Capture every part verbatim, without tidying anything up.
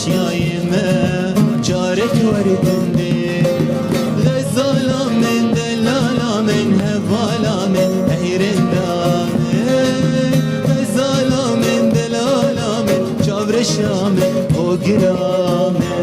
Şiyayê me carek were gundê. Xezala min, delala min, hevala min, heyrinda min. Xezala min, delala min, çavreşa min, ogira min.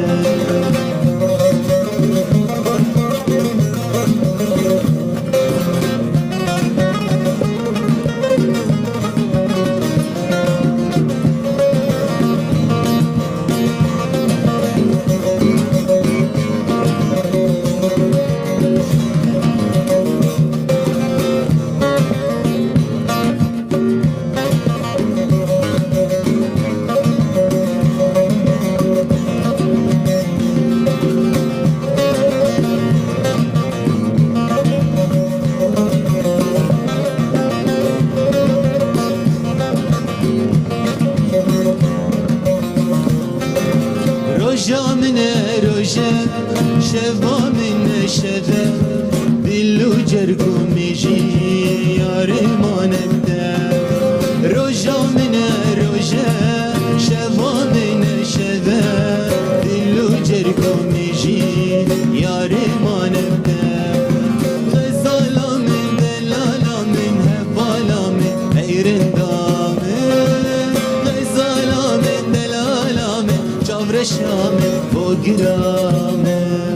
Roja min e roje, şeva min e şeve, dil û cerg û mêjî yarê mane bi te. Roja min e roje, şeva min e şeve, dil û cerg û mêjî yarê mane bi te. Xezala min, delala min, hevala min, heyrinda min. Xezala min, delala min, çavreşa min, ogira min.